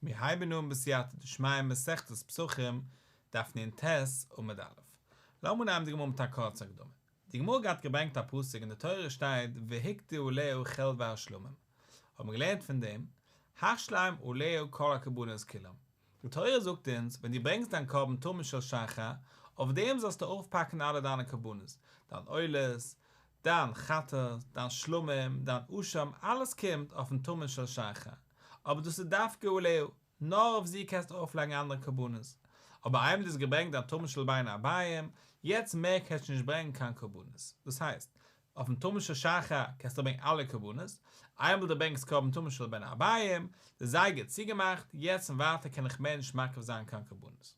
מיר הייבן אן בסייעתא דשמיא מסכת פסחים, דף נ"ט, עמוד א'. לאמיר נעמען די גמרא מיט א קורצע הקדמה. די גמרא גייט געברענגט א פסוק אין די תורה שטייט והקטיר עליה חלבי השלמים. האט מען געלערנט פון דעם, השלם עליה כל הקרבנות כולם. די תורה זאגט אונז, ווען דו ברענגסט דיין קרבן תמיד של שחר, אויף דעם זאלסטו אויפפאקן אלע דיינע קרבנות, דיין עולות, דיין חטאת, דיין שלמים, דיין אשם, אלעס קומט אויפן תמיד של שחר. אבער דאס איז דווקא עליה, נאר אויף זי קענסטו אויפלייגן אנדערע קרבנות. אבער איינמאל דו האסט געברענגט דיין תמיד של בין הערביים, יעצט מער קענסטו נישט ברענגען קיין קרבנות. דאס הייסט, אויפן תמיד של שחר קענסטו ברענגען אלע קרבנות, איינמאל דו ברענגסט קרבן תמיד של בין הערביים, די זייגער איז צוגעמאכט, יעצט און ווייטער קען איך מער נישט מקריב זיין קיין קרבנות.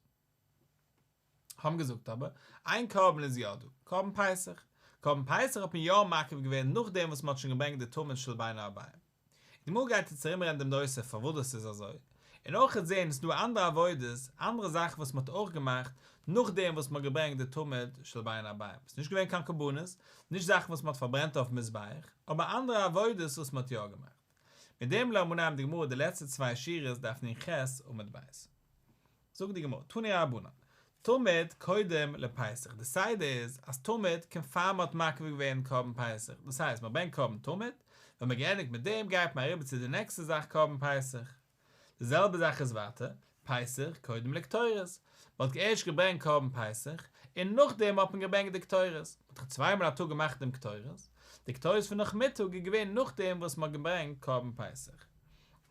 האבן געזאגט אבער, איין קרבן איז יא דא, קרבן פסח. קרבן פסח האט מען יא מקריב געווען נאכדעם וואס מען האט שוין געברענגט די תמיד של בין הערביים. די גמרא גייט יעצט ארומרעדן דעם נושא פארוואס דאס איז אזוי, און אויך זעהן עס איז דא אנדערע עבודות, אנדערע זאכן וואס מען האט אויך געמאכט נאכדעם וואס מען האט געברענגט די תמיד של בין הערביים. עס איז נישט געווען קיין קרבנות, נישט זאכן וואס מען האט פארברענט אויפן מזבח, אבער אנדערע עבודות וואס מען האט יא געמאכט. מיט דעם לאמיר אנהייבן די גמרא די לעצטע צוויי שורות דף נ"ח עמוד ב'. זאגט די גמרא, תנו רבנן, תמיד קודם לפסח, די סדר איז אז תמיד קומט פאר מען האט מקריב געווען קרבן פסח, דאס הייסט מען ברענגט קרבן תמיד, ווען מען געענדיגט מיט דעם גייט מען אריבער צו די נעקסטע זאך קרבן פסח. די זעלבע זאך איז ווייטער, פסח קודם לקטורת, מען האט ערשט געברענגט קרבן פסח, און נאכדעם האט מען געברענגט די קטורת, מען האט דאך צוויי מאל א טאג געמאכט דעם קטורת, די קטורת פון נאכמיטאג איז געווען נאכדעם וואס מען האט געברענגט קרבן פסח.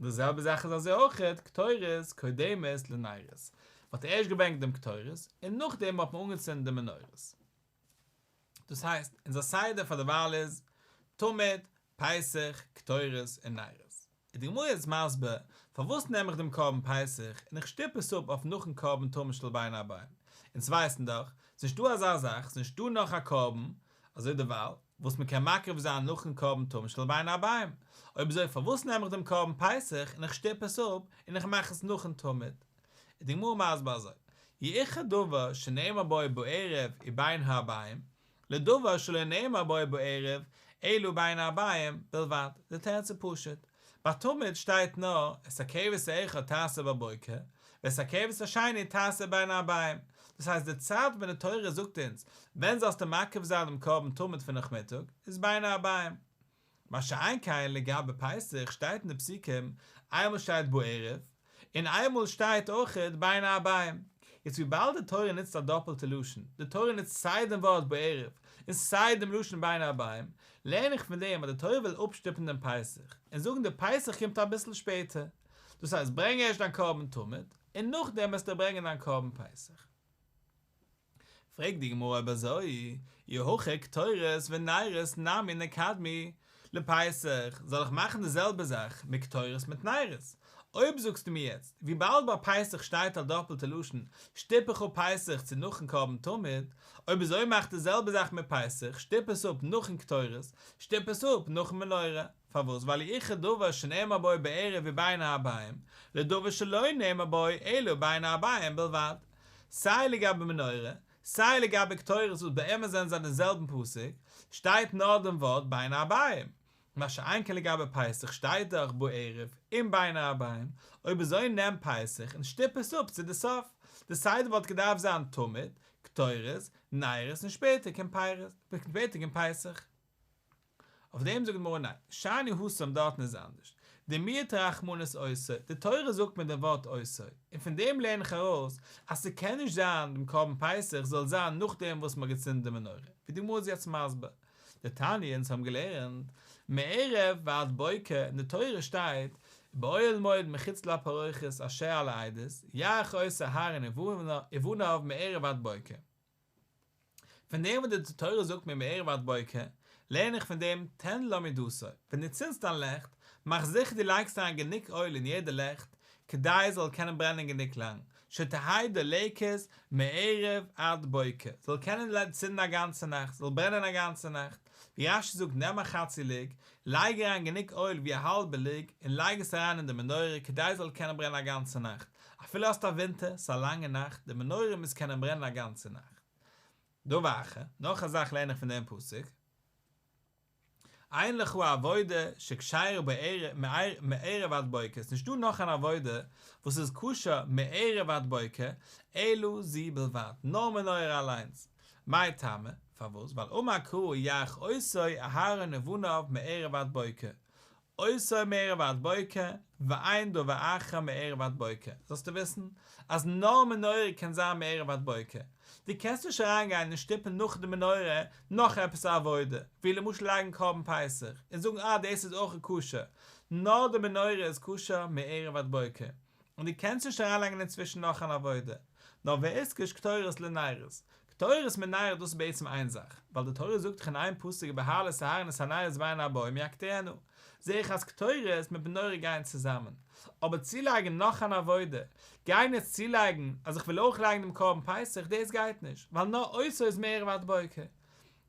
די זעלבע זאך איז אזוי אויכעט קטורת קודמת לנרות, מען האט ערשט געברענגט דעם קטורת און נאכדעם האט מען אנגעצינדן די מנורות. דאס הייסט, אונזער סדר פאר דערווייל איז, תמיד, פסח, קטורת און נרות. איז די גמרא יעצט מסביר, פארוואס נעם איך דעם קרבן פסח און איך שטופ עס אפ אויף נאכן קרבן תמיד של בין הערביים? אונז ווייסן דאך, ס'נישט דא אזא זאך, ס'נישט דא נאך א קרבן, אזוי דערווייל, וואס מען קען מקריב זיין נאכן קרבן תמיד של בין הערביים, אויב אזוי פארוואס נעם איך דעם קרבן פסח און איך שטופ עס אפ און איך מאך עס נאכן תמיד? איז די גמרא מסביר אזוי, יאוחר דבר שנאמר בו בערב ובין הערביים, לדבר שלא נאמר בו בערב אלא בין הערביים בלבד, די תירוץ איז פשוט, ביי תמיד שטייט נאר את הכבש האחד תעשה בבוקר, ואת הכבש השני תעשה בין הערביים, דאס הייסט די צייט ווען די תורה זאגט אונז ווען זאלסטו מקריב זיין דעם קרבן תמיד פון נאכמיטאג איז בין הערביים. מה שאין כן לגבי פסח שטייט אין די פסוקים איינמאל שטייט בערב און איינמאל שטייט אויכעט בין הערביים. יעצט וויבאלד די תורה נוצט א דאפעלטע לשון, די תורה נוצט סיי דעם ווארט בערב און סיי דעם לשון בין הערביים, לערן איך פון דעם אז די תורה וויל אפשטופן דעם פסח און זאגן די פסח קומט אביסל שפעטער, דאס הייסט ברענג ערשט דיין קרבן תמיד און נאכדעם וועסטו ברענגען דיין קרבן פסח. פרעגט די גמרא אויב אזוי, אי הכי קטורת ונרות נמי נקדמיה לפסח, זאל איך מאכן די זעלבע זאך מיט קטורת מיט נרות? אויב זאגסטו מיר יעצט, וויבאלד ביי פסח שטייט א דאפלטע לשון, שטופ איך אפ פסח צו נאכן קרבן תמיד, אויב אזוי מאך די זעלבע זאך מיט פסח, שטופ עס אפ נאכן קטורת, שטופ עס אפ נאכן מנורה. פארוואס? ווייל יאוחר דבר שנאמר בו בערב ובין הערביים, לדבר שלא נאמר בו אלא בין הערביים בלבד. סיי לגבי מנורה, סיי לגבי קטורת וואס באמת זענען זיי דעם זעלבן פסוק, שטייט נאר דעם ווארט בין הערביים. מה שאין כן לגבי פסח שטייט דאך בערב און בין הערביים, אויב אזוי נעם פסח און שטופ עס אפ צו די סוף, די סדר וואלט געדארפט זיין תמיד, קטורת, נרות און שפעטער קומט פסח. אויף דעם זאגט די גמרא ניין, שאני התם דארטן איז אנדערש, דמיעט רחמנות אותו, די תורה זאגט מיט דעם ווארט אותו, און פון דעם לערן איך ארויס אז ס'קען נישט זיין דעם קרבן פסח זאל זיין נאכדעם וואס מ'האט געצינדן די מנורה, ווי די גמרא איז יעצט מסביר. דתניא אונז האבן געלערנט מערב ועד בוקר, אין די תורה שטייט באוהל מועד מחוץ לפרוכת אשר על העדות, יערוך אותו אהרן ובניו מערב ועד בוקר. פון דעם וואס די תורה זאגט מיר מערב ועד בוקר, לערן איך פון דעם תן לה מדתו, ווען דו צינדסט דיין לעכט, מאך זיכער דו לייגסט אריין גענוג אויל אין יעדע לעכט, כדי עס זאל קענען ברענען גענוג לאנג, שתהא דולקת מערב עד בוקר, זאל קענען צינדן א גאנצע נאכט, זאל ברענען א גאנצע נאכט, ווי רש"י זאגט נעם א חצי לוג, לייג אריין גענוג אויל ווי א האלבע לוג, און לייג עס אריין אין די מנורה כדי עס זאל קענען ברענען א גאנצע נאכט, אפילו האסט א ווינטער, ס'איז א לאנגע נאכט, די מנורה מוז קענען ברענען א גאנצע נאכט. דבר אחר, נאך א זאך לערן איך פון דעם פסוק, אין לך עבודה שכשרה מערב עד בוקר, ס'נישט דא נאך אן עבודה וואס איז כשר מערב עד בוקר, אלא זו בלבד, נאר מנורה אליינס. מאי טעמא? פארוואס? ווייל אמר קרא יערוך אותו אהרן ובניו מערב עד בוקר, אותו מערב עד בוקר, ואין דבר אחר מערב עד בוקר, זאלסטו וויסן אז נאר מנורה קען זיין מערב עד בוקר, דו קענסט נישט אריינגיין און שטופן נאך די מנורה נאך עפעס א עבודה, ווי למשל לייגן קרבן פסח, און זאגן אה דאס איז אויך כשר, נאר די מנורה איז כשר מערב עד בוקר, און דו קענסט נישט אריינלייגן אינצווישן נאך אן עבודה, נאר ואיתקש קטורת לנרות, קטורת מיט נרות דאס איז בעצם איין זאך, ווייל די תורה זאגט דאך אין איין פסוק ובהעלות אהרן את הנרות בין הערבים יקטירנה, זעה איך אז קטורת מיט מנורה גייען צוזאמען, אבער צולייגן נאך אן עבודה, גיין יעצט צולייגן אז איך וויל אויך לייגן דעם קרבן פסח, דאס גייט נישט, ווייל נאר אותו איז מערב עד בוקר.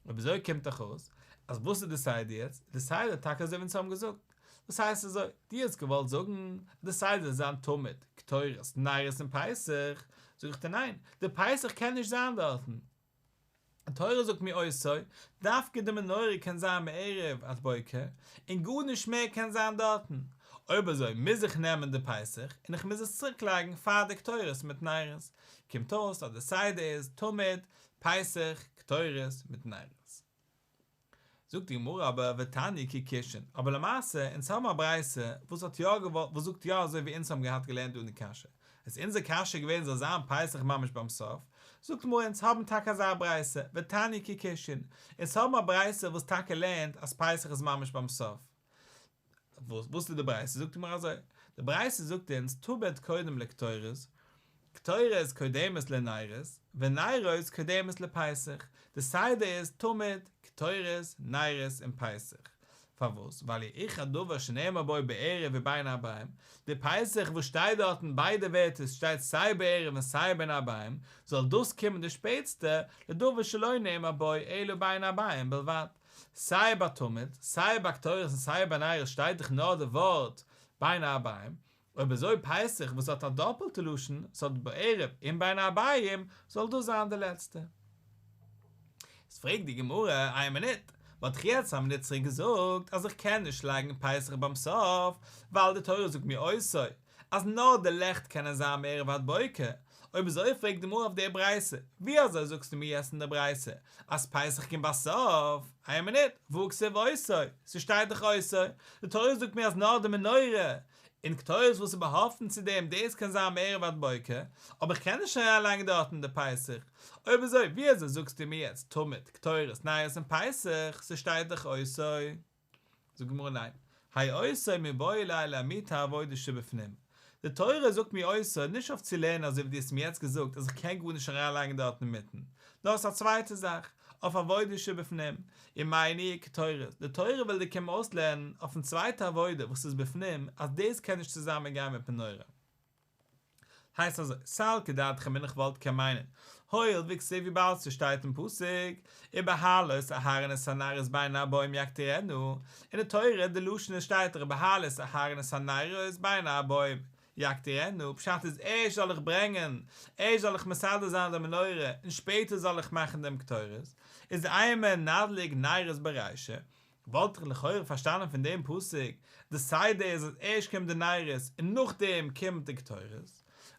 אויב אזוי קומט דאך אויס אז וואס איז די סדר יעצט? די סדר טאקע אזוי ווי אונז האבן געזאגט. דאס הייסט אזוי, דו האסט געוואלט זאגן אז די סדר זאל זיין תמיד, קטורת, נרות און פסח, זאג איך דיר ניין, די פסח קען נישט זיין דארטן. די תורה זאגט מיר אותו, דווקא די מנורה קען זיין מערב עד בוקר, און גארנישט מער קען זיין דארטן. אויב אזוי מוז איך נעמען די פסח און איך מוז עס צוריק לייגן פאר די קטורת מיט נרות. קומט אויס אז די סדר איז תמיד, פסח, קטורת מיט נרות. זאגט די גמרא אבער ותניא כי קושיין, אבער למעשה אונז האבן א ברייתא וואס האט יא געוואלט וואס זאגט יא אזוי ווי אונז האבן געהאט געלערנט דא אין די קשיא, איז אונזער קשיא געווען זאל זיין פסח ממש ביים סוף, זאגט די גמרא אונז האבן טאקע אזא ברייתא, ותניא כי קושיין, אונז האבן א ברייתא וואס טאקע לערנט אז פסח איז ממש ביים סוף. וואס וואס איז די ברייתא? זאגט די גמרא אזוי, די ברייתא זאגט אונז תמיד קודם לקטורת, קטורת קודמת לנרות, ונרות קודמת לפסח, די סדר איז תמיד, קטורת, נרות און פסח. פארוואס? ווייל יאוחר דבר שנאמר בו בערב ובין הערבים, די פסח וואס שטייט דארטן ביידע ווערטער ס'שטייט סיי בערב און סיי בין הערבים, זאל דאס קומען די שפעטסטע, לדבר שלא נאמר בו אלא בין הערבים בלבד. סיי ביי תמיד, סיי ביי קטורת און סיי ביי נרות שטייט דאך נאר די ווארט בין הערבים, אויב אזוי פסח וואס האט א דאפעלטע לשון, ס'האט בערב און בין הערבים, זאל דאס זיין די לעצטע. איז פרעגט די גמרא, איין מינוט, מ'האט דאך יעצט א מינוט צוריק געזאגט אז איך קען נישט לייגן פסח ביים סוף, ווייל די תורה זאגט מיר אותו, אז נאר די לעכט קענען זיין מערב עד בוקר, אויב אזוי פרעגט די גמרא אויף די ברייתא, ווי אזוי זאגסטו מיר יעצט אין די ברייתא אז פסח קומט בסוף? איין מינוט, והא כתיב אותו, ס'שטייט דאך אותו, די תורה זאגט מיר אז נאר די מנורה און קטורת וואס איז באהאפטן צו דעם דאס קען זיין מערב עד בוקר, אבער איך קען נישט אריינלייגן דארטן די פסח, אויב אזוי ווי אזוי זאגסטו מיר יעצט תמיד, קטורת, נרות און פסח, ס'שטייט דאך אותו. זאגט די גמרא ניין, האי אותו מיבעי ליה לאמעוטי עבודה שבפנים, די תורה זאגט מיר אותו נישט אויף צו לערנען אזוי ווי דו האסט מיר יעצט געזאגט אז איך קען גארנישט אריינלייגן דארט אינמיטן, נאר עס איז א צווייטע זאך, אויף עבודה שבפנים, ומאי ניהו קטורת, די תורה וויל דיר קומען אויסלערנען אויפן צווייטע עבודה וואס איז בפנים אז דאס קען נישט צוזאמען גיין מיט מנורה. הייסט אזוי, סלקא דעתך אמינא איך וואלט קען מיינען, הואיל וכתיב וויבאלד ס'שטייט אין פסוק, ובהעלות אהרן את הנרות בין הערבים יקטירנה, אין די תורה די לשון עס שטייט דאך ובהעלות אהרן את הנרות בין הערבים יקטירנה, פשט איז ערשט זאל איך ברענגען, ערשט זאל איך מסדר זיין די מנורה און שפעטער זאל איך מאכן דעם קטורת, איז אימא נדליק נרות ברישא, וואלט איך לכאורה פארשטאנען פון דעם פסוק, די סדר איז אז ערשט קומט די נרות און נאכדעם קומט די קטורת,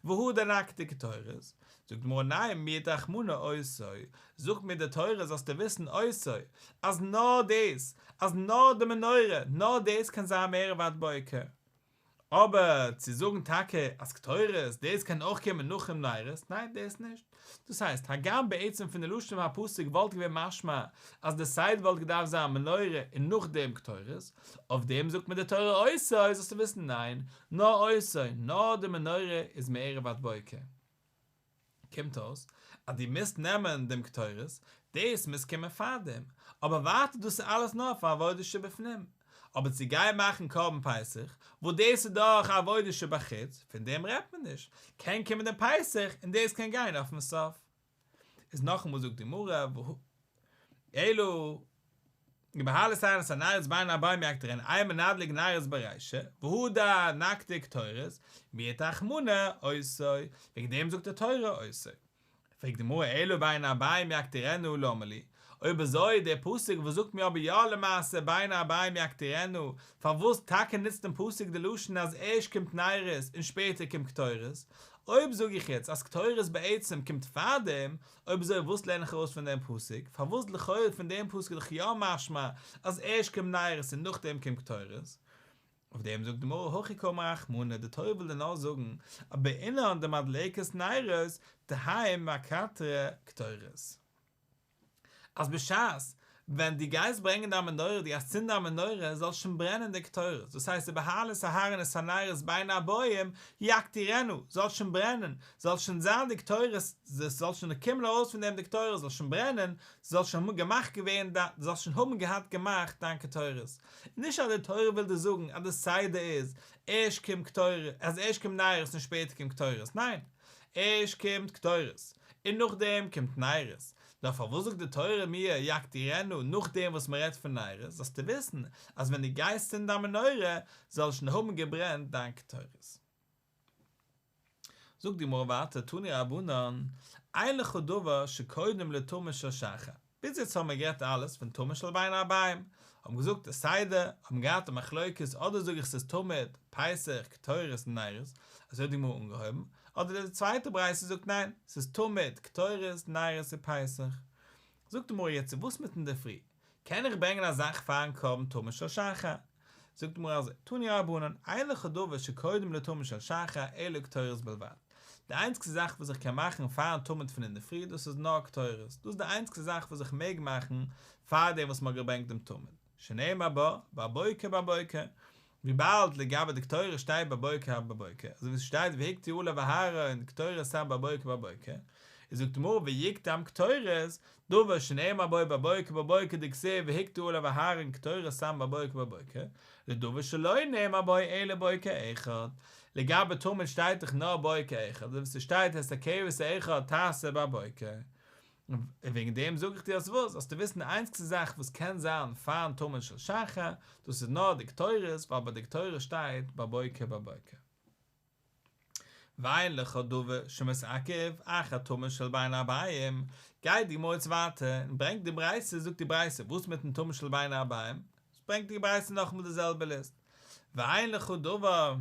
והדר נקטיר קטורת, זאגט די גמרא ניין מיעט רחמנא אותו, זאגט מיר די תורה זאלסטו וויסן אותו, אז נאר דאס, אז נאר די מנורה, נאר דאס קען זיין מערב עד בוקר. אבער צו זאגן טאקע אז קטורת דאס קען אויך קומען נאכן נרות, ניין דאס נישט. דאס הייסט, הגם בעצם פון די לשון הפסוק וואלט געווען משמע אז די סדר וואלט געדארפט זיין מנורה און נאכדעם קטורת, אויף דעם זאגט מיר די תורה אותו זאלסטו וויסן ניין, נאר אותו, נאר די מנורה איז מערב עד בוקר. קומט אויס אז דו מוזט נעמען דעם קטורת, דאס מוז קומען פארדעם, אבער ווייטער דאס איז אלעס נאר פאר עבודה שבפנים, אבער צו גיין מאכן קרבן פסח, וואס דאס איז דאך עבודה שבחוץ, פון דעם רעדט מען נישט, קען קומען דעם פסח און דאס קען גיין אויפן סוף. איז נאכאמאל זאגט די גמרא, אלא ובהעלות אהרן את הנרות בין הערבים יקטירנה אימא נדליק נרות ברישא והדר נקטיר קטורת מיעט רחמנא אותו וועגן דעם זאגט די תורה אותו. פרעגט די גמרא אלא בין הערבים יקטירנה למה לי, אויב אזוי דער פסוק וואס זאגט מיר אבער יא למעשה בין הערבים יקטירנה, פארוואס טאקע נוצט דעם פסוק די לשון אז ערשט קומט נרות און שפעטער קומט קטורת? אויב זאג איך יעצט אז קטורת בעצם קומט פארדעם, אויב אזוי וואס לערן איך ארויס פון דעם פסוק? פארוואס לכאורה פון דעם פסוק איז דאך יא משמע אז ערשט קומט נרות און נאכדעם קומט קטורת? אויף דעם זאגט די גמרא הכי קאמר רחמנא, די תורה וויל דיר נאר זאגן אז בעינן דמדליקת נרות תהא מקטרה קטורת. אז בשעת ווען דו גייסט ברענגען דיין מנורה, דו גייסט צינדן דיין מנורה, זאל שוין ברענען די קטורת, דאס הייסט ובהעלות אהרן את הנרות בין הערבים יקטירנה, זאל שוין ברענען, זאל שוין זיין די קטורת, עס זאל שוין קומען ארויס פון דעם די קטורת, זאל שוין ברענען, זאל שוין האבן געמאכט געווען דיין, זאל שוין האבן געהאט געמאכט דיין קטורת. נישט אז די תורה וויל דיר זאגן אז די סדר איז, ערשט קומט קטורת, אז ערשט קומט נרות און שפעטער קומט קטורת, ניין! ערשט קומט קטורת, און נאכדעם קומט נרות, נאר פארוואס זאגט די תורה מיר יקטירנה נאכדעם וואס מען רעדט פון נרות, זאלסטו וויסן אז ווען דו גייסט צינדן דיין מנורה זאל שוין האבן געברענט דיין קטורת. זאגט די גמרא ווייטער תנו רבנן, אין לך דבר שקודם לתמיד של שחר, ביז יעצט האבן מיר גערעדט אלעס פון תמיד של בין הערבים, האבן געזאגט די סדר, האבן געהאט א מחלוקת אדער זאג איך ס'איז תמיד, פסח, קטורת און נרות, אזוי האט די גמרא אנגעהויבן, אדער די צווייטע ברייתא זאגט ניין, ס'איז תמיד, קטורת, נרות און פסח. זאגט די גמרא יעצט וואס מיט אינדערפרי? קען איך ברענגען א זאך פארן קרבן תמיד של שחר? זאגט די גמרא אזוי, תנו רבנן, אין לך דבר שקודם לתמיד של שחר אלא קטורת בלבד. די איינציגסטע זאך וואס איך קען מאכן פארן תמיד פון אינדערפרי דאס איז נאר קטורת, דאס איז די איינציגסטע זאך וואס איך מעג מאכן פאר דעם וואס מ'האט געברענגט דעם תמיד, שנאמר בה, בבוקר בבוקר, וויבאלד לגבי די קטורת שטייט בבוקר בבוקר, אזוי ווי ס'שטייט והקטיר עליו אהרן קטורת סם בבוקר בבוקר, איז זאגט די גמרא ויקדם קטורת, דבר שנאמר בו בבוקר בבוקר דכתיב והקטיר עליו אהרן קטורת סם בבוקר בבוקר, לדבר שלא נאמר בו אלא בוקר אחד, לגבי תמיד שטייט דאך נאר בוקר אחד, אזוי ווי ס'שטייט את הכבש האחד תעשה בבוקר. און וועגן דעם זאג איך דיר אז וואס, זאלסטו וויסן די איינציגסטע זאך וואס קען זיין פארן תמיד של שחר, דאס איז נאר די קטורת, ווייל ביי די קטורת שטייט בבוקר בבוקר. ואין לך דבר שמתעכב אחר תמיד של בין הערבים, גייט די גמרא יעצט ווייטער און ברענגט די ברייתא, זאגט די ברייתא, וואס מיטן תמיד של בין הערבים? ברענגט די ברייתא נאכאמאל די זעלבע ליסט, ואין לך דבר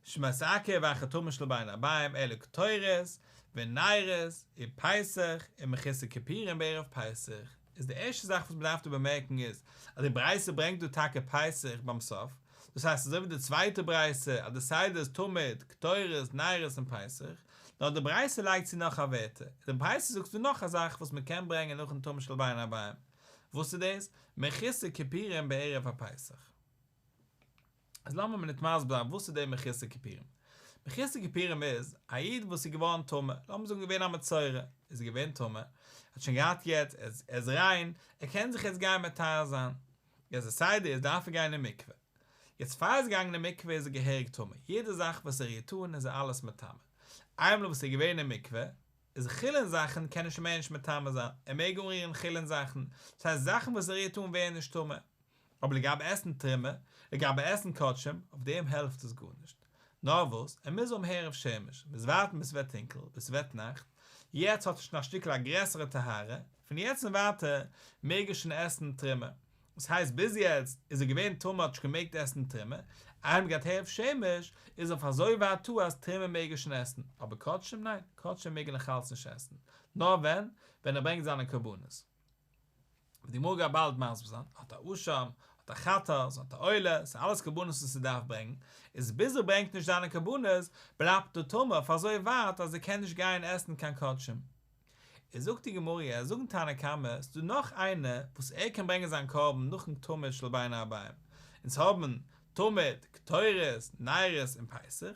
שמתעכב אחר תמיד של בין הערבים אלא קטורת ונרות ופסח ומחוסר כיפורים בערב פסח, איז די ערשטע זאך וואס מ'דארף דא באמערקן איז אז די ברייתא ברענגט דא טאקע פסח ביים סוף, דאס הייסט אזוי ווי די צווייטע ברייתא אז די סדר איז תמיד, קטורת, נרות און פסח, נאר די ברייתא לייגט צו נאך א ווערטער, אין די ברייתא זאגסטו נאך א זאך וואס מ'קען ברענגען נאכן תמיד של בין הערבים, וואס איז דאס? מחוסר כיפורים בערב הפסח. איז לאמיר מינוט מסביר זיין וואס איז דער מחוסר כיפורים. מחוסר כיפורים איז, א איד וואס איז געווארן טמא, לאמיר זאגן געווען א מצורע, איז געווען טמא, האט שוין געהאט יעצט, ער איז ריין, ער קען זיך יעצט גיין מטהר זיין. יעצט די סדר איז דארף ער גיין אין מקווה. יעצט פאר ער איז געגאנגען אין מקווה איז ער געהעריג טמא, יעדע זאך וואס ער רירט אן איז ער אלעס מטמא. איינמאל וואס ער איז געווען אין מקווה, איז חולין זאכן קען ער שוין מער נישט מטמא זיין, ער מעג אנרירן חולין זאכן, דאס הייסט זאכן וואס ער רירט אן ווערן נישט טמא. אבער לגבי עסן תרומה, לגבי עסן קדשים, אויף דעם העלפט עס גארנישט. נאר וואס, ער מוז האבן הערב שמש, מוז ווארטן ביז ס'ווערט טונקל, ביז ס'ווערט נאכט, יעצט האט ער שוין א שטיקל א גרעסערע טהרה, פון יעצט און ווייטער מעג ער שוין עסן תרומה. דאס הייסט ביז יעצט איז ער געווען טמא האט נישט געמעגט עסן תרומה, איינמאל געהאט הערב שמש איז אויף אזוי ווייט טהור אז תרומה מעג ער שוין עסן, אבער קדשים ניין, קדשים מעג ער נאכאלץ נישט עסן, נאר ווען? ווען ער ברענגט זיינע קרבנות. ווי די גמרא גייט באלד מסביר זיין, האט א אשם, האט א חטאת, האט א עולה, ס'איז אלעס קרבנות וואס ער דארף ברענגן, איז ביז ער ברענגט נישט זיינע קרבנות, בלייבט ער טמא אויף אזוי ווייט אז ער קען נישט גיין עסן קיין קדשים. איז זאגט די גמרא, יא, זאגן תנא קמא, ס'דא נאך איינער וואס ער קען ברענגען זיין קרבן נאכן תמיד של בין הערבים, אונז האבן תמיד, קטורת, נרות און פסח,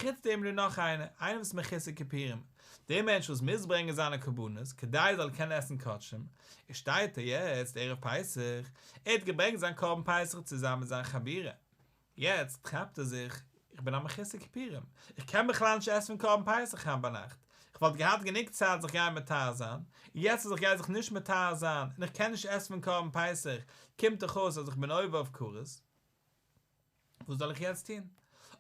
חוץ דעם איז דא נאך איינער, איינער וואס איז מחוסר כיפורים, דער מענטש וואס מוז ברענגען זיינע קרבנות כדי ער זאל קענען עסן קדשים, איז שטייט ער יעצט ערב פסח, ער האט געברענגט זיין קרבן פסח צוזאמען מיט זיין חבורה, יעצט כאפט ער זיך, איך בין א מחוסר כיפורים, איך קען בכלל נישט עסן פון קרבן פסח היינט ביינאכט, איך וואלט געהאט גענוג צייט זיך גיין מטהר זיין, און יעצט אז איך גיי זיך נישט מטהר זיין און איך קען נישט עסן פון קרבן פסח, קומט דאך אויס אז איך בין עובר אויף כרת. וואס זאל איך יעצט טון?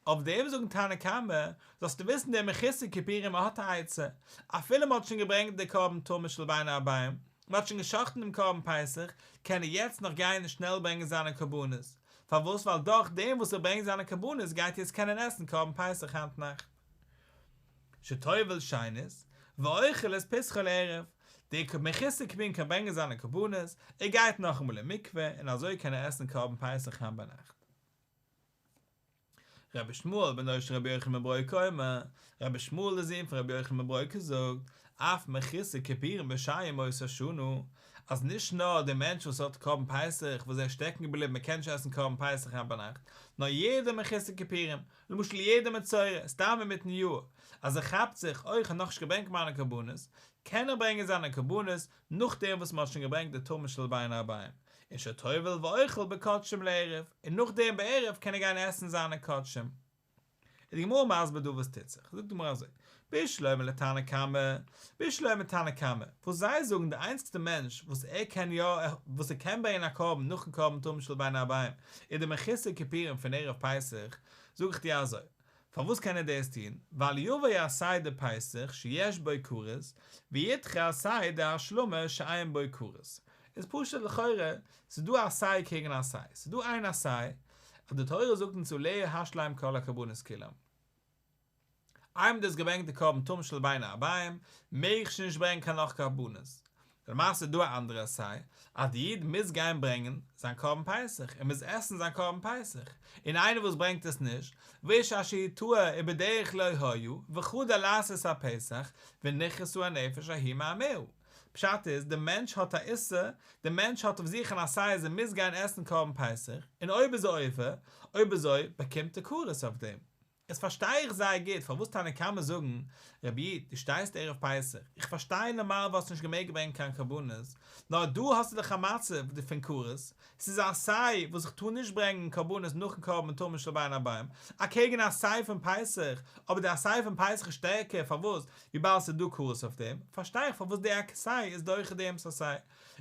אויף דעם זאגן תנא קמא, זאלסטו וויסן דער מחוסר כיפורים האט א עצה, אפילו מען האט שוין געברענגט די קרבן תמיד של בין הערבים, מען האט שוין גע'שחט'ן דעם קרבן פסח, קען ער יעצט נאך גיין און שנעל ברענגען זיינע קרבנות, פארוואס? ווייל דורך דעם וואס ער ברענגט זיינע קרבנות גייט ער יעצט קענען עסן קרבן פסח היינט נאכט. שטובל שנית, ואוכל את פסחו לערב, דער מחוסר כיפורים קען ברענגען זיינע קרבנות, ער גייט נאכאמאל אין מקווה און אזוי קען ער עסן קרבן פסח היינט ביינאכט. רבי ישמעאל בנו של רבי יוחנן בן ברוקה אומר, רבי ישמעאל דער זון פון רבי יוחנן בן ברוקה זאגט, אף מחוסר כיפורים בשאר ימות השנה, אז נישט נאר דער מענטש וואס האט קרבן פסח וואס ער איז שטעקן געבליבן ער קען נישט עסן קרבן פסח היינט ביינאכט, נאר יעדער מחוסר כיפורים, למשל יעדער מצורע, סתם אינמיטן יאר, אז ער כאפט זיך, אוי איך האב נאכנישט געברענגט מיינע קרבנות, קען ער ברענגען זיינע קרבנות נאכדעם וואס מען האט שוין געברענגט די תמיד של בין הערביים, און שטובל ואוכל בקדשים לערב, און נאכדעם בערב קען ער גיין עסן זיינע קדשים. איז די גמרא מסביר דא וואס טוט זיך, זאגט די גמרא אזוי, בשלמא לתנא קמא, בשלמא תנא קמא, וואס זיי זאגן די איינציגסטע מענטש וואס ער קען יא, וואס ער קען ברענגען א קרבן נאכן קרבן תמיד של בין הערביים, איז די מחוסר כיפורים פון ערב פסח, זאג איך דיר אזוי, פארוואס קען ער דאס טון? ווייל יבוא עשה דפסח שיש בו כרת, וידחה עשה דהשלמה שאין בו כרת. איז פשוט לכאורה, ס'איז דא א עשה קעגן א עשה. ס'איז דא איין עשה, אז די תורה זאגט אונז עליה השלם כל הקרבנות כולם. איינמאל דו האסט געברענגט די קרבן תמיד של בין הערביים, מעג איך שוין נישט ברענגען קיין נאך קרבנות. למעשה איז דא א אנדערע עשה, אז די איד מוז גיין ברענגען זיין קרבן פסח, ער מוז עסן זיין קרבן פסח, און איינער וואס ברענגט עס נישט, ואיש אשר הוא טעה ובדרך לא היה, וחדל לעשות הפסח, ונכרתה הנפש ההיא מעמיה. פשט איז, די מענטש האט א איסור, די מענטש האט אויף זיך אן עשה אז ער מוז גיין עסן קרבן פסח, און אויב איז ער עובר, אויב אזוי באקומט ער כרת אויף דעם. איז פארשטיי איך זייער גוט פארוואס תנא קמא זאגן, רבי איד, דו שטייסט ערב פסח, איך פארשטיי נארמאל וואלסט נישט געמעגט ברענגען קיין קרבנות, נאר דא האסטו דאך א מצב פון כרת, ס'איז א עשה וואס איך טאר נישט ברענגען קרבנות נאכן קרבן תמיד של בין הערביים, אקעגן א עשה פון פסח, אבער די עשה פון פסח איז שטערקער, פארוואס? וויבאלד ס'איז דא כרת אויף דעם, פארשטיי איך פארוואס די עשה איז דוחה דעם עשה,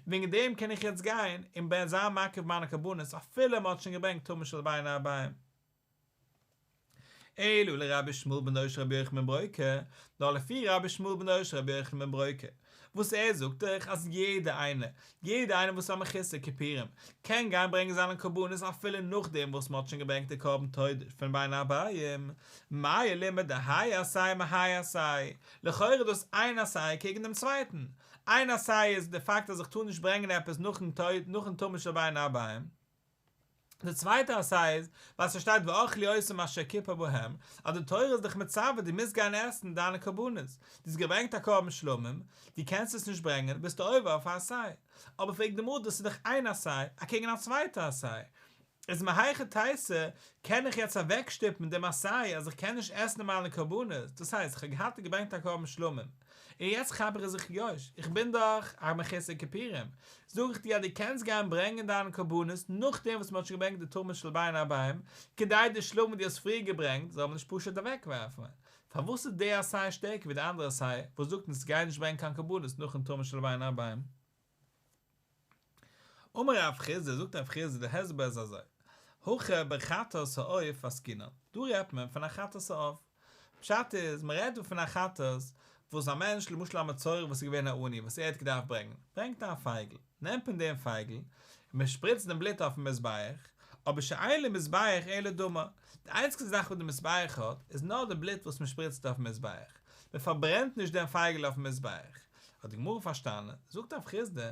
וועגן דעם קען איך יעצט גיין און זיין מקריב מיינע קרבנות אפילו מ'האט שוין געברענגט תמיד של בין הערביים. אלא לרבי ישמעאל בנו של רבי יוחנן בן ברוקה, נאר לפי רבי ישמעאל בנו של רבי יוחנן בן ברוקה, וואס ער זאגט דאך אז יעדער איינער, יעדער איינער וואס איז א מחוסר כיפורים, קען גיין ברענגען זיינע קרבנות אפילו נאכדעם וואס מען האט שוין געברענגט די קרבן תודה פון בין הערביים, מאי לימא דהאי עשה מהאי עשה, לכאורה איז דאס איין עשה קעגן דעם צווייטן, איין עשה איז די פאקט אז איך טאר נישט ברענגען עפעס נאכן תמיד של בין הערביים, די צווייטע עשה איז, ווייל ס'שטייט ואכלו אותם אשר כיפר בהם, אז די תורה איז דיך מצווה דו מוזט גיין עסן דיינע קרבנות, דו האסט געברענגט א קרבן שלמים, דו קענסט עס נישט ברענגען, ביסטו עובר אויף א עשה. אבער פרעגט די גמרא דאס איז דאך איין עשה, אקעגן א צווייטע עשה. איז מהיכא תיתי, קען איך יעצט אוועקשטופן דעם עשה אז איך קען נישט עסן מיינע קרבנות, דאס הייסט איך האב געהאט געברענגט א קרבן שלמים, און יעצט כאפ איך זיך יוש, איך בין דאך א מחוסר כיפורים, זאג איך דיר אז דו קענסט גיין ברענגען דיינע קרבנות נאכדעם וואס מען האט שוין געברענגט די תמיד של בין הערביים, כדי די שלמים וואס דו האסט פריער געברענגט זאל מען נישט פשוט אוועקווארפן. פארוואס איז די עשה שטערקער ווי די אנדערע עשה וואס זאגט אונז גיי נישט ברענגען קיין קרבנות נאכן תמיד של בין הערביים? אמר רב חסדא, זאגט רב חסדא די הסבר איז אזוי, הכא בחטאת העוף עסקינן, דא רעדט מען פון א חטאת העוף, פשט איז, מען רעדט דא פון א חטאת וואס א מענטש, למשל א מצורע וואס איז געווען א עני וואס ער האט געדארפט ברענגען, ברענגט ער א פייגל, נעמט מען דעם פייגל און מען שפריצט דעם בלוט אויפן מזבח, אבער שאין למזבח אלא דמה, די איינציגסטע זאך וואס די מזבח האט, איז נאר די בלוט וואס מען שפריצט אויפן מזבח, מען פארברענט נישט דעם פייגל אויפן מזבח, האט די גמרא פארשטאנען, זאגט רב חסדא,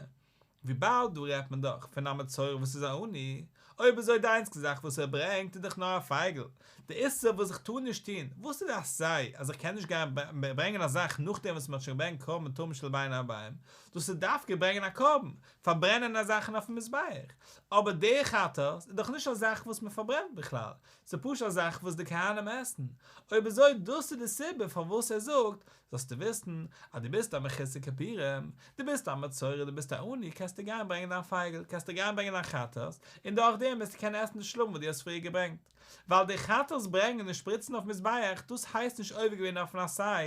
וויבאלד דא רעדט מען דאך פון א מצורע וואס איז א עני, אויב אזוי די איינציגסטע זאך וואס ער ברענגט איז דאך נאר א פייגל, די איסור וואס איך טאר נישט טון, וואס איז די עשה אז איך קען נישט גיין ברענגען א זאך נאכדעם וואס מען האט שוין געברענגט קרבן תמיד של בין הערביים, דאס איז דווקא ברענגען א קרבן, פארברענען א זאכן אויפן מזבח, אבער די חטאת איז דאך נישט א זאך וואס מען פארברענט בכלל, ס'איז פשוט א זאך וואס די כהנים עסן, אויב אזוי דאס איז די סיבה פארוואס ער זאגט, זאלסטו וויסן אז דו ביסט א מחוסר כיפורים, דו ביסט א מצורע, דו ביסט א עני, קענסטו גיין ברענגען דיין פייגל, קענסטו גיין ברענגען דיין חטאת, און דורך דעם וועסטו קענען עסן די שלמים וואס דו האסט פריער געברענגט. ווייל די חטאת ברענגען און שפריצן אויף מזבח, דאס הייסט נישט עובר געווען אויפן עשה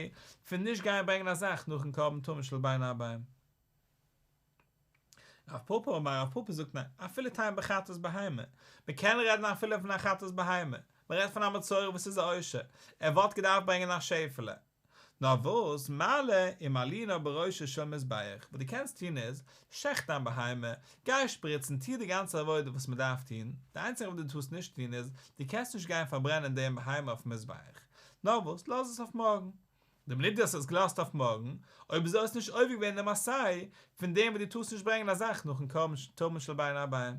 פון נישט גיין ברענגען א זאך נאכן קרבן תמיד של בין הערביים. רב פפא אמר רב פפא זאגט ניין, אפילו תימא בחטאת בהמה, מען קען רעדן אפילו פון א חטאת בהמה, מען רעדט פון א מצורע וואס איז א עושר, ער וואלט געדארפט ברענגען א שעפעלע. נאר וואס, מעלה ומלינה בראשו של מזבח, וואס דו קענסט טון איז, שעכט דיין בהמה, גיי שפריצן, טו די גאנצע עבודה וואס מען דארף טון, די איינציגע וואס דו טארסט נישט טון איז, דו קענסט נישט גיין פארברענען דעם בהמה אויפן מזבח. נאר וואס, לאז עס אויף מארגן. די מינוט דו האסט עס געלאזט אויף מארגן, אויב אזוי האסט נישט עובר געווען דעם עשה, פון דעם וואס דו טארסט נישט ברענגען א זאך נאכן קרבן תמיד של בין הערביים.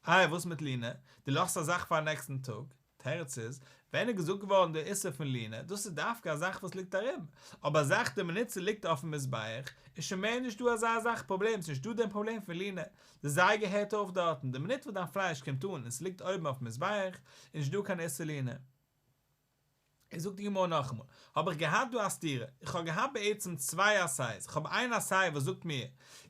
איי וואס מיט לינה? דו לאזט א זאך פארן נעקסטן טאג? תירוץ איז, ווען איז געזאגט געווארן די איסור פון לינה, דאס איז דווקא א זאך וואס ליגט ארום, אבער א זאך די מינוט ס'ליגט אויפן מזבח, איז שוין מער נישט דא אזא זאך פראבלעם, ס'נישט דא דעם פראבלעם פון לינה, די זייגער הערט אויף דארטן, די מינוט וואס דיין פלייש קומט אן און ס'ליגט אויבן אויפן מזבח, איז נישט דא קיין איסור לינה. איז זאגט די גמרא נאכאמאל, האב איך געהאט דא א סתירה, איך האב געהאט בעצם צוויי עשה'ס, איך האב איין עשה וואס זאגט מיר,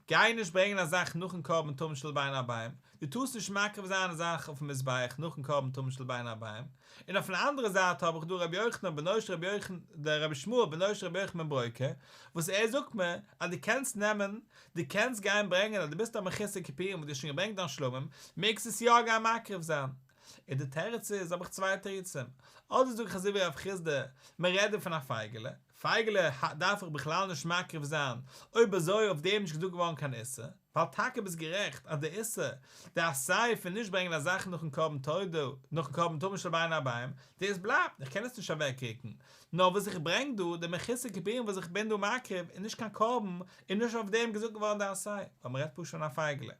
גיי נישט ברענגען א זאך נאכן קרבן תמיד של בין הערביים, דו טארסט נישט מקריב זיין א זאך אויפן מזבח נאכן קרבן תמיד של בין הערביים, און אויפן אנדערע זייט האב איך דא רבי יוחנן בנו של רבי יוחנן, דער רבי ישמעאל בנו של רבי יוחנן בן ברוקה, וואס ער זאגט מיר אז דו קענסט נעמען, דו קענסט גיין ברענגען אז דו ביסט א מחוסר כיפורים וואס דו האסט שוין געברענגט דיין שלמים, מעגסט עס יא גיין מקריב זיין. און די תירוץ איז, האב איך צוויי תירוצים, אדער זאג איך אזוי ווי רב חסדא, מען רעדט דא פון א פייגעלע, פייגעלע דארף איך בכלל נישט מקריב זיין, אויב אזוי אויף דעם נישט געזאגט געווארן קיין איסור, ווייל טאקע ביסט גערעכט אז די איסור, די עשה פון נישט ברענגען א זאך נאכן קרבן תודה, נאכן קרבן תמיד של בין הערביים, דאס בלייבט, איך קען עס נישט אוועקרוקן, נאר וואס איך ברענג דא, די מחוסר כיפורים וואס איך בין דא מקריב, איז נישט קיין קרבן, און נישט אויף דעם געזאגט געווארן די עשה, ווייל מען רעדט פשוט פון א פייגעלע.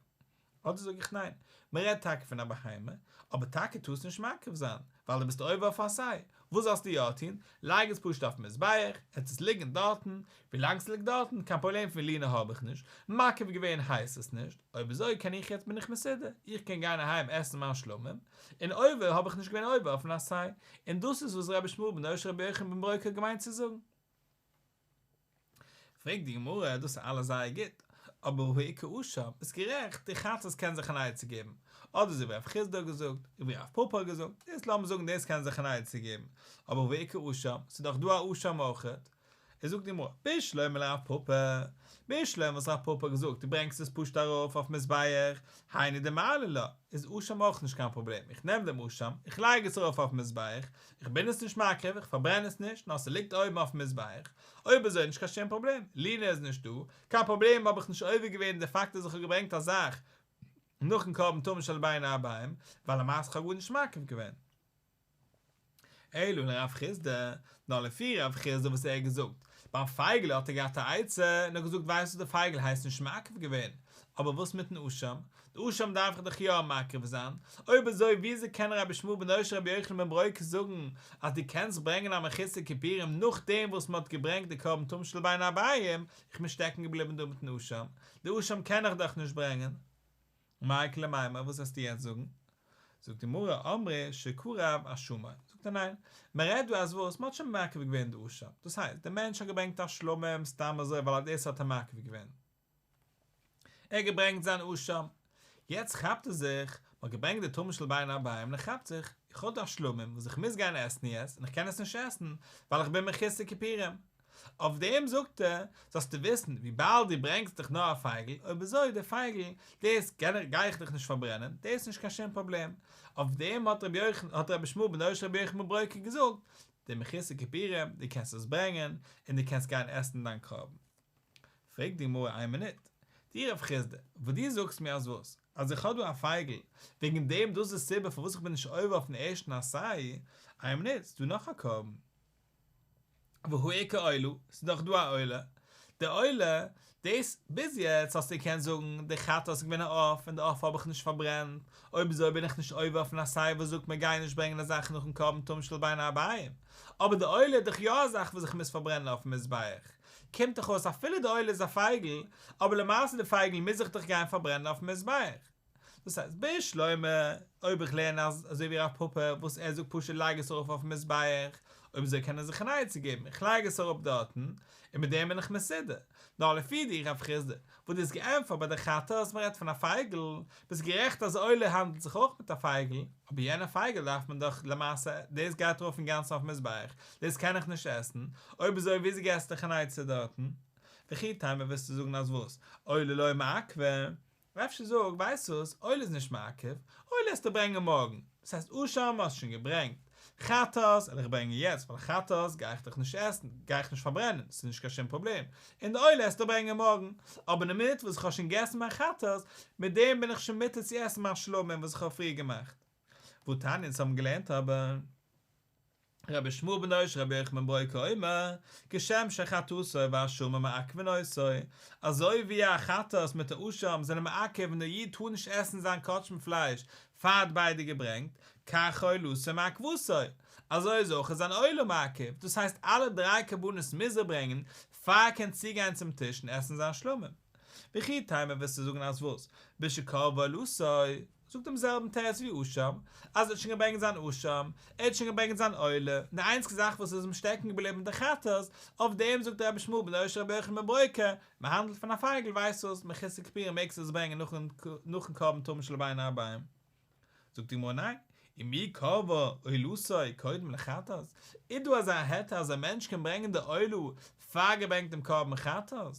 אדער זאג איך ניין, מען רעדט טאקע פון א בהמה, אבער טאקע טארסט נישט מקריב זיין, ווייל דו ביסט עובר אויף עשה, וואס זאלסטו יא טון, לייג עס פשוט אויפן מזבח, עט עס ליגן דארטן, ווילאנג ס'ליגט דארטן, קיין פראבלעם פון לינה האב איך נישט, מקריב געווען הייסט עס נישט, אויב אזוי קען איך יעצט בין איך מסודר, איך קען גיין אהיים עסן מיין שלמים, און עובר האב איך נישט געווען עובר אויפן עשה, און דאס איז וואס רבי ישמעאל בנו של רבי יוחנן בן ברוקה האט געמיינט צו זאגן. פרעגט די גמרא, דאס איז אלעס זייער גוט, אבער והא איכא אשם, ביסט גערעכט, די חטאת קען זיך אן עצה געבן, אדער אזוי ווי רב חסדא האט געזאגט, און ווי רב פפא האט געזאגט, דאס לאמיר זאגן דאס קען זיך אן עצה געבן, אבער והא איכא אשם, ס'איז דאך דא א אשם אויכעט. איז זאגט די גמרא, בשלמא לרב פפא, בשלמא וואס רב פפא האט געזאגט, דו ברענגסט עס פשוט ארויף אויף מזבח, היינו דמעלי לה, איז אשם אויך נישט קיין פראבלעם, איך נעם דעם אשם, איך לייג עס ארויף אויפן מזבח, איך בין עס נישט מקריב, איך פארברען עס נישט, נאר ס'ליגט אויבן אויפן מזבח, אויב אזוי נישט קיין שום פראבלעם, לינה איז נישט דא, קיין פראבלעם האב איך נישט עובר געווען די פאקט אז איך האב געברענגט א זאך נאכן קרבן תמיד של בין הערביים, ווייל למעשה כ'האב גארנישט מקריב געווען. אלא לרב חסדא, נאר לפי רב חסדא וואס ער האט געזאגט, ביים פייגעלע האט ער געהאט א עצה און האט געזאגט ווייסט וואס די פייגל הייסט נישט מקריב געווען, אבער וואס מיטן אשם? די אשם דארף איך דאך יא מקריב זיין, אויב אזוי וויאזוי קען רבי ישמעאל בנו של רבי יוחנן בן ברוקה זאגן אז דו קענסט ברענגען א מחוסר כיפורים נאכדעם וואס מען האט געברענגט די קרבן תמיד של בין הערביים, איך בין שטעקן געבליבן דא מיטן אשם, די אשם קען איך דאך נישט ברענגען. מאי איכא למימר וואס וועסטו יעצט זאגן? זאגט די גמרא אמרי שקרב אשמו, זאגט ער ניין, מען רעדט דא אז וואס, מען האט שוין מקריב געווען די אשם, דאס הייסט די מענטש האט געברענגט א שלמים סתם אזוי ווייל דאס האט ער מקריב געווען, ער האט געברענגט זיין אשם, יעצט כאפט ער זיך, מען האט געברענגט די תמיד של בין הערביים און ער כאפט זיך, איך האב דא א שלמים וואס איך מוז גיין עסן יעצט און איך קען עס נישט עסן ווייל איך בין מחוסר כיפורים, אויף דעם זאגט ער, זאלסטו וויסן, וויבאלד דו ברענגסט דאך נאר א פייגל, אויב אזוי די פייגל, דאס גיי איך דיך נישט פארברענען, דאס איז נישט קיין שום פראבלעם. אויף דעם האט רבי יוחנן, האט רבי ישמעאל בנו של רבי יוחנן בן ברוקה געזאגט, די מחוסר כיפורים, דו קענסט עס ברענגען, און דו קענסט גיין עסן דיין קרבן. פרעגט די גמרא איין מינוט, דו רב חסדא, וואס דו זאגסט מיר אז וואס? אז איך האב דא א פייגל, וועגן דעם דאס איז די סיבה פארוואס איך בין נישט עובר אויפן ערשטן עשה, איין מינוט, ס'איז דא נאך א קרבן. והא איכא עולה, ס'איז דאך דא א עולה, די עולה, דאס ביז יעצט האסטו געקענט זאגן די חטאת איז געווען א עוף און די עוף האב איך נישט פארברענט, אויב אזוי בין איך נישט עובר אויפן עשה וואס זאגט מען גיי נישט ברענגען א זאך נאכן קרבן תמיד של בין הערביים, אבער די עולה איז דאך יא א זאך וואס איך מוז פארברענען אויפן מזבח, קומט דאך אויס אפילו די עולה איז א פייגל, אבער למעשה די פייגל מוז איך דאך גיין פארברענען אויפן מזבח. דאס הייסט בשלמא, אויב איך לערן אז אזוי ווי רב פפא וואס ער זאגט פשוט לייג עס ארויף אויפן מזבח, אויב אזוי קען ער זיך אן עצה געבן, איך לייג עס אראפ דארטן, און מיט דעם בין איך מסודר. נאר לפי דיר רב חסדא, וואס דו האסט געענטפערט ביי די חטאת אז מען רעדט פון א פייגל, ביסט גערעכט אז עולה האנדלט זיך אויך מיט א פייגל, אבער יענע פייגל דארף מען דאך למעשה, דאס גייט ארויף אינגאנצן אויפן מזבח, דאס קען איך נישט עסן, אויב אזוי וויאזוי געסטו דיך אן עצה דארטן? וכי תימא וועסטו זאגן אז וואס? עולה לא מעכבא, אפשר זאג, ווייסט וואס, עולה איז נישט מעכב, עולה עסטו ברענגען מארגן, דאס הייסט אשם האסט שוין געברענגט, חטאת וועל איך ברענגען יעצט, ווייל חטאת גיי איך דאך נישט עסן, גיי איך נישט פארברענען, ס'איז נישט קיין שום פראבלעם, און די עולה עסטו ברענגען מארגן, אבער די מינוט וואס איך האב שוין געגעסן מיין חטאת, מיט דעם בין איך שוין מותר צו עסן מיין שלמים וואס איך האב פריער געמאכט. והתניא אונז האבן געלערנט אבער. רבי ישמעאל בנו של רבי יוחנן בן ברוקה אומר, כשם שחטאתו ואשמו מעכבין אותו, אזוי ווי א חטאת מיט א אשם זענען מעכב און דער איד טאר נישט עסן זיין קדשים פלייש פאר ער האט ביידע געברענגט, כך עולתו מעכבתו, אזוי איז אויך זיין עולה מעכב, דאס הייסט אלע דריי קרבנות מוז ער ברענגען פאר ער קען צוגיין צום טיש און עסן זיין שלמים. וכי תימא וועסטו זאגן אז וואס? בשקרבה עולתו, זאגט דעם זעלבן תירוץ ווי אשם, אז ער האט שוין געברענגט זיין אשם, ער האט שוין געברענגט זיין עולה, און די איינציגע זאך וואס איז אים שטעקן געבליבן די חטאת, אויף דעם זאגט רבי ישמעאל בנו של רבי יוחנן בן ברוקה, מען האנדלט פון א פייגל ווייסט וואס, מחוסר כיפורים מעגסטו עס ברענגען נאכן קרבן תמיד של בין הערביים. זאגט די גמרא ניין, ומי קרבה עולתו קודם לחטאת, איז דא אזא היתר אז א מענטש קען ברענגען די עולה פאר געברענגט דעם קרבן חטאת?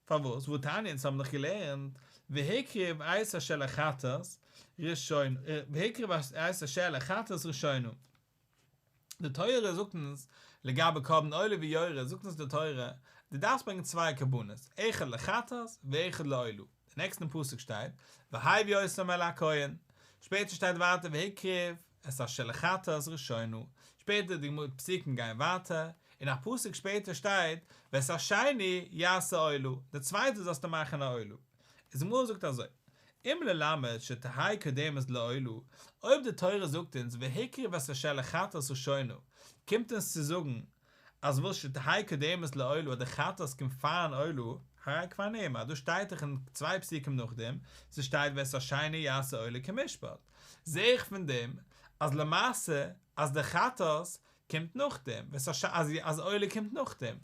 פארוואס? והתניא אונז האבן דאך געלערנט והקריב את אשר לחטאת ראשונה והקריב את אשר לחטאת ראשונה די תורה זאגט אונז לגבי קרבן עולה ויורד זאגט אונז די תורה דו דארפסט ברענגען צוויי קרבנות אחד לחטאת ואחד לעולה די נעקסטן פסוק שטייט והביא אותם אל הכהן שפעטער שטייט ווייטער והקריב את אשר לחטאת ראשונה, שפעטער די גמ' פסוקים גייען ווייטער, און א פסוק שפעטער שטייט ואת השני יעשה עולה, די צווייטע זאלסטו מאכן א עולה. איז די גמרא זאגט אזוי, אם ללמד שתהא קודמת לעולה, אויב די תורה זאגט אונז והקריב את אשר לחטאת ראשונה, קומט אונז צו זאגן אז וואס שתהא קודמת לעולה אז די חטאת קומט פארן עולה, הרי כבר נאמר, דאס שטייט דאך אין צוויי פסוקים נאכדעם, ס'שטייט ואת השני יעשה עולה כמשפט, זעה איך פון דעם אז למעשה אז די חטאת קומט נאכדעם, ואת הש אז אז עולה קומט נאכדעם.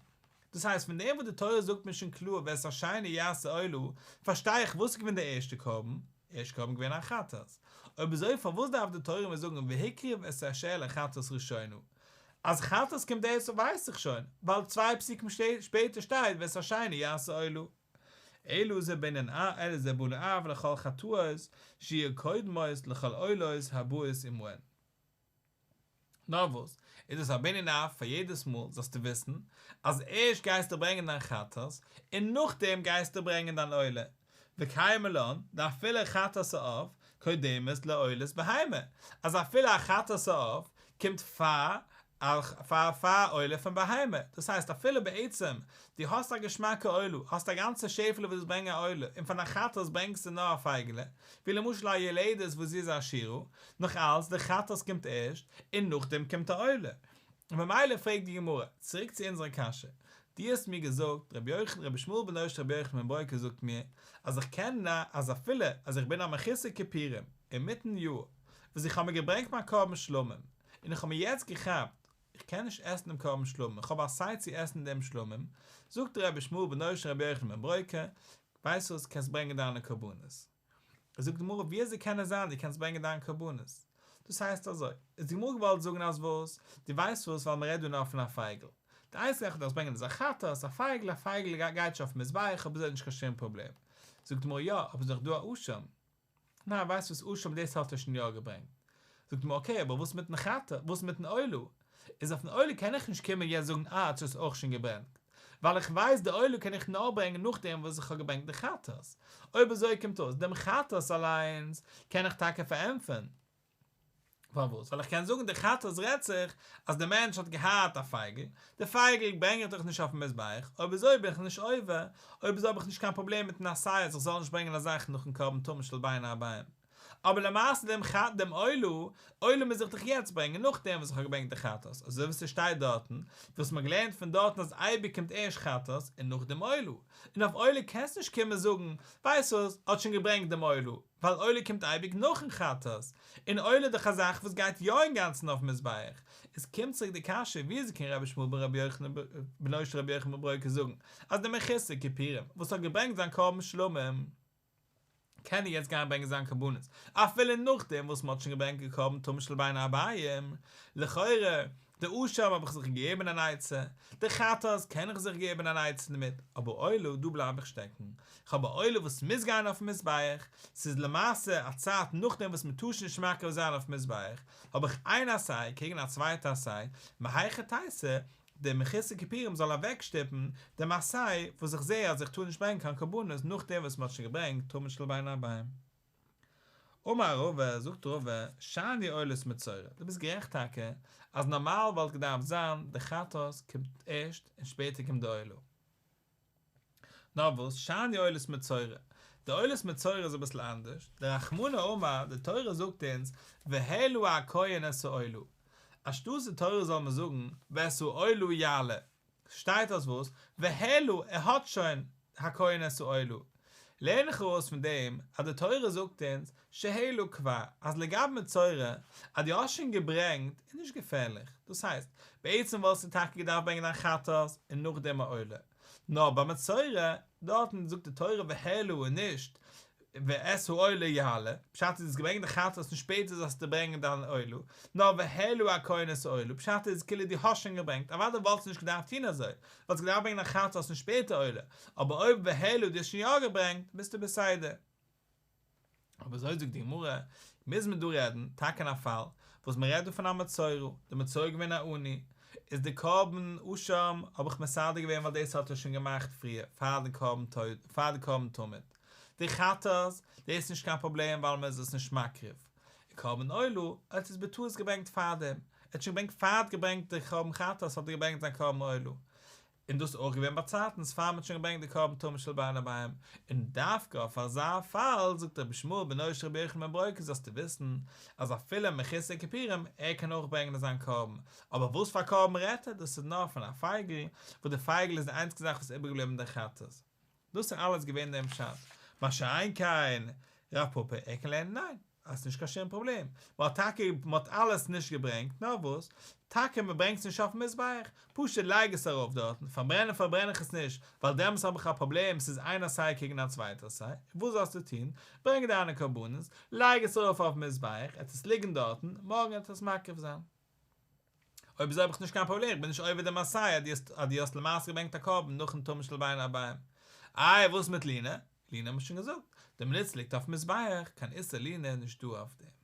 דאס הייסט פון דעם וואס די תורה זאגט מיר שוין קלאר ואת השני יעשה עולה, פארשטיי איך וואס איז געווען די ערשטע קרבן, ערשט קרבן געווען א חטאת. אויב אזוי פארוואס דארף די תורה מיר זאגן והקריב את אשר לחטאת ראשונה? אז חטאת קומט ערשט ווייס איך שוין, ווייל צוויי פסוקים שפעטער שטייט ואת השני יעשה עולה. אלא זה בנין א אלא זה בנה אב לכל חטאות שיהיו קודמות לכל עולות הבאות עמהן. נאר וואס, איז דאס א בנין אב פאר יעדעס מאל זאלסטו וויסן אז ערשט גייסטו ברענגען דיין חטאת און נאכדעם גייסטו ברענגען דיין עולה, וקיימא לן דאפילו חטאת העוף קודמת לעולת בהמה, אז אפילו א חטאת העוף קומט פאר פאר פאר עולה פון בהמה, דאס הייסט אפילו בעצם דו האסט א געשמאקע עולה, האסט א גאנצע שעפעלע וואס דארפסט ברענגען א עולה, און פאר דיין חטאת ברענגסטו נאר א פייגעלע, ווי למשל א יולדת וואס זי איז א שעירה, נאך אלץ די חטאת קומט ערשט און נאכדעם קומט די עולה. און ממילא פרעגט די גמרא, צוריק צו אונזערע קשיא, דו האסט מיר געזאגט, רבי יוחנן, רבי ישמעאל בנו של רבי יוחנן בן ברוקה זאגט מיר, אז איך קען אז אפילו אז איך בין א מחוסר כיפורים אינמיטן יאר, וואס איך האב מיר געברענגט מיין קרבן שלמים, און איך האב מיר יעצט געכאפט, איך קען נישט עסן דעם קרבן שלמים, איך האב א עשה צו עסן דעם שלמים, זאגט רבי ישמעאל בנו של רבי יוחנן בן ברוקה, ווייסט וואס, קענסט ברענגען דיינע קרבנות. זאגט די גמרא ווי אזוי קען עס זיין דו קענסט ברענגען דיין קרבנות? דאס הייסט אזוי, איז די גמרא געוואלט זאגן אז וואס, דו ווייסט וואס ווייל מען רעדט דא נאר פון א פייגל, די איינציגע זאך וואס דו דארפסט ברענגען איז א חטאת, א פייגל, א פייגל גייט נישט אויפן מזבח אויב אזוי איז נישט קיין שום פראבלעם, זאגט די גמרא יא, אבער ס'איז דאך דא א אשם, ניין ווייסט וואס אשם דאס האט ער שוין יא געברענגט, זאגט די גמרא אקעי אבער וואס מיטן חטאת, וואס מיטן עולה, איז אויפן עולה קען איך נישט קומען יעצט זאגן אה האסט עס אויך שוין געברענגט, ווייל איך ווייס די עולה קען איך נאר ברענגען נאכדעם וואס איך האב געברענגט די חטאת, אויב אזוי קומט אויס דעם חטאת אליינס קען איך טאקע פארענטפערן, פארוואס? ווייל איך קען זאגן די חטאת רעדט זיך אז די מענטש האט געהאט א פייגל, די פייגל ברענג איך דאך נישט אויפן מזבח, אויב אזוי בין איך נישט עובר, אויב אזוי האב איך נישט קיין פראבלעם מיטן עשה אז איך זאל נישט ברענגען א זאך נאכן קרבן תמיד של בין הערביים. אבער למעשה דעם חט דעם עולה, עולה מוז איך דאך יעצט ברענגען נאכדעם וואס איך האב געברענגט די חטאת, אזוי ווי ס'שטייט דארטן, וואס מ'האט געלערנט פון דארטן אז אייביג קומט ערשט חטאת און נאכדעם עולה, און אויף עולה קענסט נישט קומען זאגן, ווייסט וואס, האט שוין געברענגט דעם עולה, ווייל עולה קומט אייביג נאכן חטאת, און עולה איז דאך א זאך וואס גייט יא אינגאנצן אויפן מזבח, איז קומט צוריק די קשיא, וויאזוי קען רבי ישמעאל בן רבי יוחנן בנו של רבי יוחנן בן ברוקה זאגן אז דער מחוסר כיפורים וואס האט געברענגט זיין קרבן שלמים, קען ער יעצט גיין ברענגען זיין קרבנות אפילו נאכדעם וואס מען האט שוין געברענגט די קרבן תמיד של בין הערביים, לכאורה די אשם האב איך זיך געגעבן אן עצה, די חטאת קען איך זיך געבן אן עצה דערמיט, אבער עולה דא בלייב איך שטעקן, איך האב א עולה וואס מוז גיין אויפן מזבח, ס'איז למעשה א צייט נאכדעם וואס מ'טאר שוין נישט מקריב זיין אויפן מזבח, האב איך איין עשה קעגן א צווייטע עשה, מהיכי תיתי דער מחוסר כיפורים זאל אוועקשטופן דעם עשה וואס איך זע אז איך טאר נישט ברענגען קיין קרבנות נאכדעם וואס מ'האט שוין געברענגט תמיד של בין הערביים. אמר רבא, זאגט רבא, שאני עולת מצורע, דו ביסט גערעכט טאקע אז נארמאל וואלט געדארפט זיין די חטאת קומט ערשט און שפעטער קומט די עולה. נאר וואס, שאני עולת מצורע, די עולת מצורע איז אביסל אנדערש, דרחמנא אמר, די תורה זאגט אונז, והעלה הכהן את העולה, אנשטאטס די תורה זאל מיר זאגן, ואת העולה יעלה, שטייט אז וואס? והעלה, ער האט שוין הכהן את העולה. לערן איך ארויס פון דעם אז די תורה זאגט אונז שהעלה כבר, אז לגבי מצורע, אז דו האסט שוין געברענגט, איז נישט געפערליך. דאס הייסט, בעצם וואלסטו טאקע געדארפט ברענגען דיין חטאת און נאכדעם א עולה. נאר ביי מצורע, דארטן זאגט די תורה והעלה און נישט ואת העולה יעלה, פשט איז האסט געברענגט די חטאת און שפעטער זאלסטו ברענגען דיין עולה, נאר והעלה הכהן את העולה, פשט איז כאילו דו האסט שוין געברענגט, אוודאי וואלטסטו נישט געדארפט טון אזוי, וואלטסט געדארפט ברענגען א חטאת און שפעטער עולה, אבער אויב והעלה דו האסט שוין יא געברענגט, ביסטו בסדר. אבער אזוי זאגט די גמרא, מוז מען דא רעדן, טאקע אין א פאל, וואס מען רעדט דא פון א מצורע, די מצורע איז געווען א עני, איז די קרבן אשם האב איך מסדר געווען ווייל דאס האט ער שוין געמאכט פריער, פאר די קרבן פאר די קרבן תמיד. די חטאת, דאס איז נישט קיין פראבלעם ווייל מען איז עס נישט מקריב. און קרבן עולה, ער האט עס בטעות געברענגט פארדעם, ער האט שוין געברענגט פאר ער האט געברענגט די קרבן חטאת האט ער געברענגט זיין קרבן עולה. און דאס איז אויך געווען באצייטנס פאר מען האט שוין געברענגט די קרבן תמיד של בין הערביים, און דווקא אויף אזא פאל זאגט רבי ישמעאל בנו של רבי יוחנן בן ברוקה זאלסטו וויסן אז אפילו מחוסר כיפורים ער קען אויך ברענגען זיין קרבן, אבער וואס פאר קרבן רעדט ער דאס איז נאר פון א פייגל, וואס די פייגל איז די איינציגע זאך וואס איז איבערגעבליבן אין די חטאת. דאס איז אלעס געווען דעם פשט, מה שאין כן רב פפא ער קען לערנען ניין, אז ס'נישט קיין שום פראבלעם, מען האט טאקע מען האט אלעס נישט געברענגט, נאר וואס, טאקע מען ברענגט עס נישט אויפן מזבח, פשוט לייג עס ארויף דארטן, פארברענען פארברען איך עס נישט, ווייל דעמאלס האב איך א פראבלעם, ס'איז איין עשה קעגן א צווייטע עשה, וואס זאלסטו טון, ברענג דיינע קרבנות, לייג עס ארויף אויפן מזבח, עט עס ליגן דארטן, מארגן עט עס מקריב זיין. אויב אזוי האב איך נישט קיין פראבלעם, איך בין נישט עובר דעם עשה אז דו האסט למעשה געברענגט א קרבן נאכן תמיד של בין הערביים. איי וואס מיט לינה? לינה האט מען שוין געזאגט, די מינוט ס'ליגט אויפן מזבח, קיין איסור לינה איז נישט דא אויף דעם.